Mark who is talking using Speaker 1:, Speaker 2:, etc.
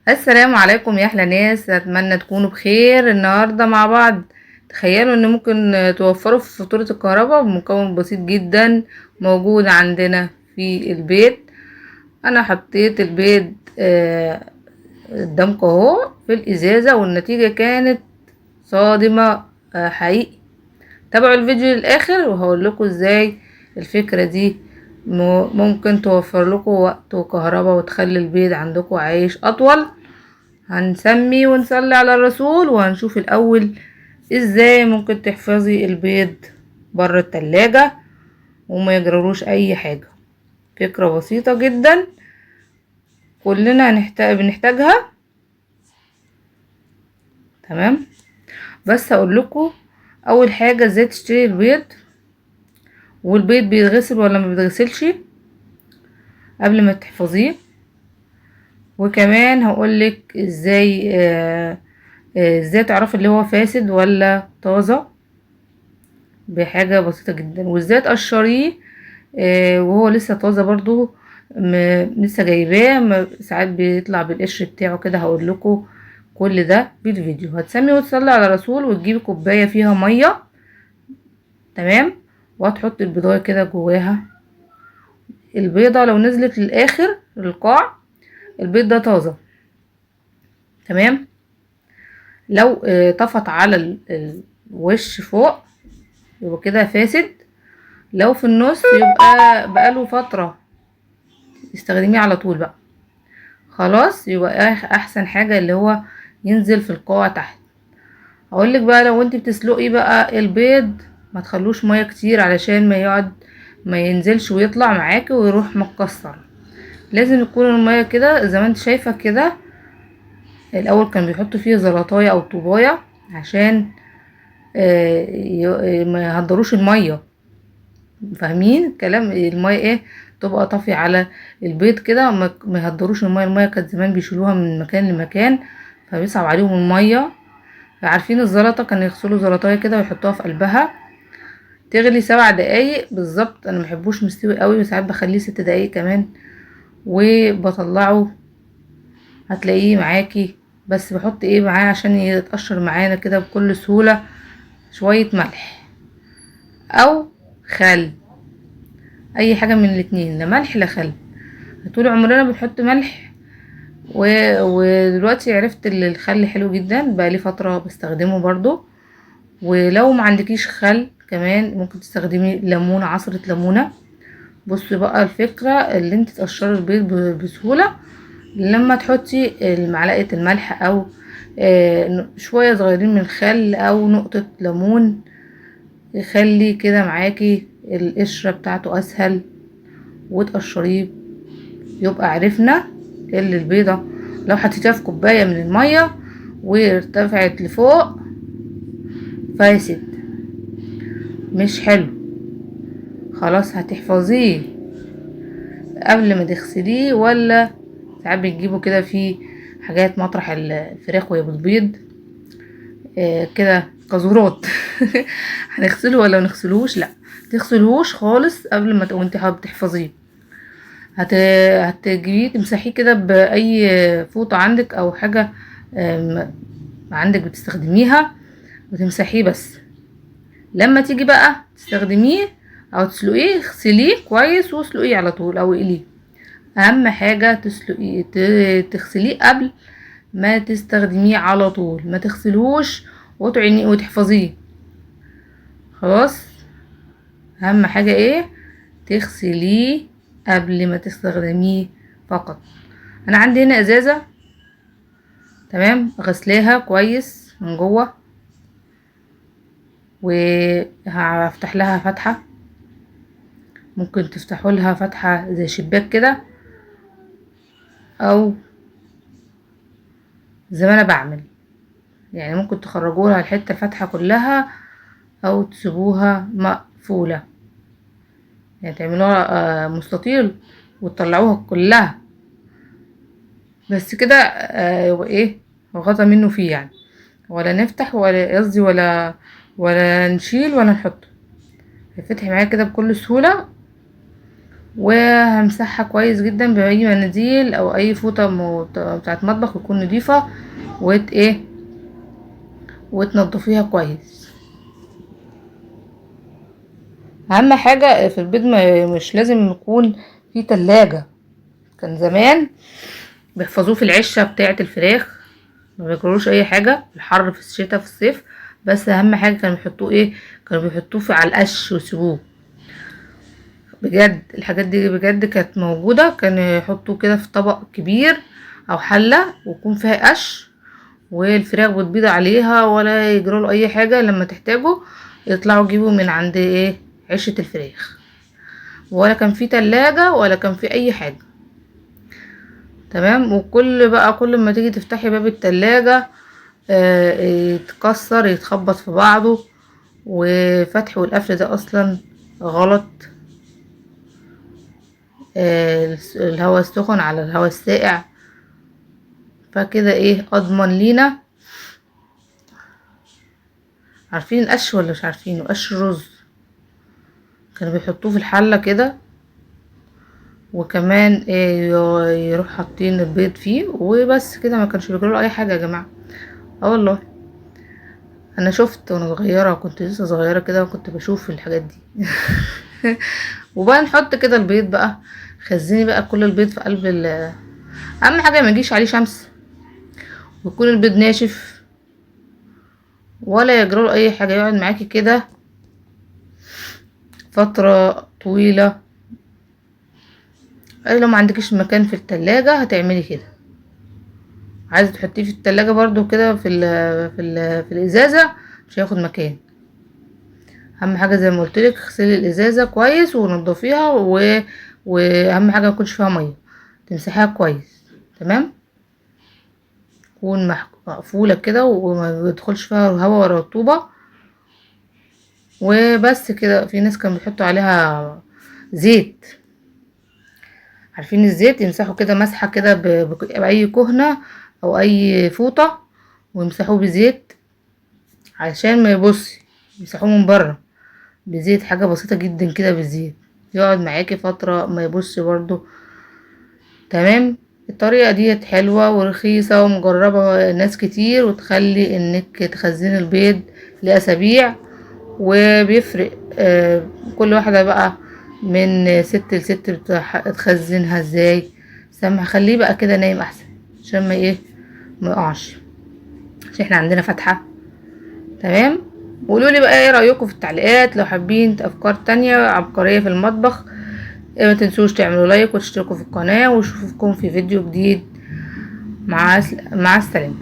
Speaker 1: السلام عليكم يا احلى ناس، اتمنى تكونوا بخير. النهارده مع بعض تخيلوا ان ممكن توفروا في فاتورة الكهرباء بمكون بسيط جدا موجود عندنا في البيت. انا حطيت البيض قدامكم اهو في الازازة، والنتيجة كانت صادمة حقيقي. تابعوا الفيديو للاخر وهقول لكم ازاي الفكرة دي ممكن توفر لكم وقت وكهرباء وتخلي البيض عندكم عايش اطول. هنسمي ونصلي على الرسول، وهنشوف الاول ازاي ممكن تحفظي البيض بره التلاجة وما يجرالوش اي حاجة. فكرة بسيطة جدا كلنا بنحتاجها. تمام، بس هقول لكم اول حاجة ازاي تشتري البيض، والبيض بيتغسل ولا ما بيتغسلش قبل ما تحفظيه، وكمان هقولك ازاي تعرفي اللي هو فاسد ولا طازة بحاجة بسيطة جدا، وازاي تقشريه وهو لسه طازة برضو، لسه جايباه، ساعات بيطلع بالقشر بتاعه كده. هقول لكم كل ده بالفيديو. هتسمي وتصلي على رسول وتجيبي كوباية فيها مية، تمام، وهتحطي البيضايه كده جواها. البيضة لو نزلت للاخر للقاع البيض ده طازة، تمام. لو طفت على الوش فوق يبقى كده فاسد، لو في النص يبقى بقاله فترة، استخدميه على طول بقى خلاص. يبقى احسن حاجة اللي هو ينزل في القاع تحت. اقولك بقى لو انت بتسلقي بقى البيض ما تخلوش مية كتير علشان ما ينزلش ويطلع معاكي ويروح متكسر. لازم يكون المية كده زي ما انت شايفه كده. الاول كان بيحطوا فيه زلطايه او طوبايه عشان ما يهدروش المية، فاهمين الكلام؟ المية ايه تبقى طافية على البيض كده، ما يهدروش المية. المية كانت زمان بيشيلوها من مكان لمكان فبيصعب عليهم المية. عارفين الزلطه كانوا يغسلوا زلطايه كده ويحطوها في قلبها تغلي 7 دقايق بالظبط. انا محبوش مستوي قوي، وساعات بخليه 6 دقايق كمان وبطلعه. هتلاقيه معاكي، بس بحط ايه معاه عشان يتقشر معانا كده بكل سهولة؟ شوية ملح او خل، اي حاجة من الاتنين، لا ملح لا خل. طول عمرنا بنحط ملح، ودلوقتي عرفت ان الخل حلو جدا، بقالي فترة بستخدمه برضو. ولو ما عندكيش خل كمان ممكن تستخدمي ليمون، عصرة ليمونة. بصي بقى الفكرة اللي انت تقشري البيض بسهولة لما تحطي معلقة الملح او شوية صغيرين من الخل او نقطة ليمون، يخلي كده معاكي القشرة بتاعته اسهل وتقشريه. يبقى عرفنا اللي البيضة لو حطيتيها في كوباية من المية وارتفعت لفوق فاسد مش حلو، خلاص هتحفظيه قبل ما تغسليه. ولا ساعات بتجيبوا كده في حاجات مطرح الفراخ وهي بتبيض كده قاذورات هنغسله ولا ما نغسلهوش؟ لا تغسلهوش خالص قبل ما وانت حابة تحفظيه. هتجيبيه تمسحيه كده باي فوطه عندك او حاجة عندك بتستخدميها وتمسحيه. بس لما تيجي بقى تستخدميه او تسلقيه اغسليه كويس واسلقيه على طول او اقلية. اهم حاجة تغسليه قبل ما تستخدميه على طول، ما تغسلهوش وتعينيه وتحفظيه. خلاص اهم حاجة ايه؟ تغسليه قبل ما تستخدميه فقط. انا عندي هنا ازازة، تمام، غسلاها كويس من جوه وهفتح لها فتحه. ممكن تفتحوا لها فتحه زي شباك كده او زي ما انا بعمل، يعني ممكن تخرجوا لها الحتة الفاتحة كلها او تسيبوها مقفولة، يعني تعملوها مستطيل وتطلعوها كلها بس كده. يبقى ايه غطا منه فيه يعني، ولا نفتح ولا قصدي ولا نشيل ولا نحطه. هيفتح معايا كده بكل سهولة. وهمسحها كويس جدا باي مناديل او اي فوطه بتاعت مطبخ وتكون نضيفه، وت ايه وتنضفيها كويس. اهم حاجة في البيض مش لازم يكون في تلاجة. كان زمان بيحفظوه في العشه بتاعه الفراخ، ما بياكلوش اي حاجة في الحر في الشتاء في الصيف، بس اهم حاجة كانوا بيحطوه ايه، كانوا بيحطوه في على القش ويسيبوه. بجد الحاجات دي بجد كانت موجودة، كانوا يحطوه كده في طبق كبير او حله ويكون فيها قش، والفراخ بتبيض عليها ولا يجروا له اي حاجة. لما تحتاجوا يطلعوا يجيبوا من عند ايه عشه الفراخ، ولا كان في تلاجة ولا كان في اي حاجة. تمام. وكل بقى كل ما تيجي تفتحي باب التلاجة يتكسر يتخبط في بعضه، وفتح والقفل ده اصلا غلط. الهواء السخن على الهواء الساقع، فكده ايه اضمن لينا. عارفين القش ولا مش عارفينه؟ قش الرز كانوا بيحطوه في الحلة كده، وكمان إيه يروح حاطين البيض فيه وبس كده، ما كانش بيجروا اي حاجة يا جماعة. والله انا شفت وانا صغيرة، كنت لسه صغيرة كده وكنت بشوف الحاجات دي. وبقى نحط كده البيض بقى، خزني بقى كل البيض في قلب اهم حاجة ما يجيش عليه شمس، ويكون البيض ناشف ولا يجرى اي حاجة، يقعد معاكي كده فترة طويلة. اي لو ما عندكيش مكان في التلاجة هتعملي كده، عايزه تحطيه في التلاجة برضو كده في الازازه مش هياخد مكان. اهم حاجة زي ما قلت لك اغسلي الازازه كويس ونضفيها، واهم حاجة ما يكونش فيها مية، تمسحيها كويس. تمام، تكون مقفولة كده وما يدخلش فيها هواء ولا رطوبة وبس كده. في ناس كانوا بيحطوا عليها زيت، عارفين الزيت، يمسحوا كده مسحه كده باي كهنة او اي فوطه ويمسحوه بزيت عشان ما يبص، يمسحوه من بره بزيت، حاجة بسيطة جدا كده بالزيت، يقعد معاكي فترة ما يبص برضو. تمام. الطريقة ديت حلوة ورخيصه ومجربه ناس كتير، وتخلي انك تخزني البيض لاسابيع، وبيفرق كل واحدة بقى من ست لست بتخزنها ازاي. سامح خليه بقى كده نايم احسن عشان ما ايه ما يقعش، عشان احنا عندنا فتحه. تمام. وقولوا لي بقى ايه رايكم في التعليقات، لو حابين افكار تانية عبقرية في المطبخ. ما تنسوش تعملوا like وتشتركوا في القناة، واشوفكم في فيديو جديد. مع السلامة.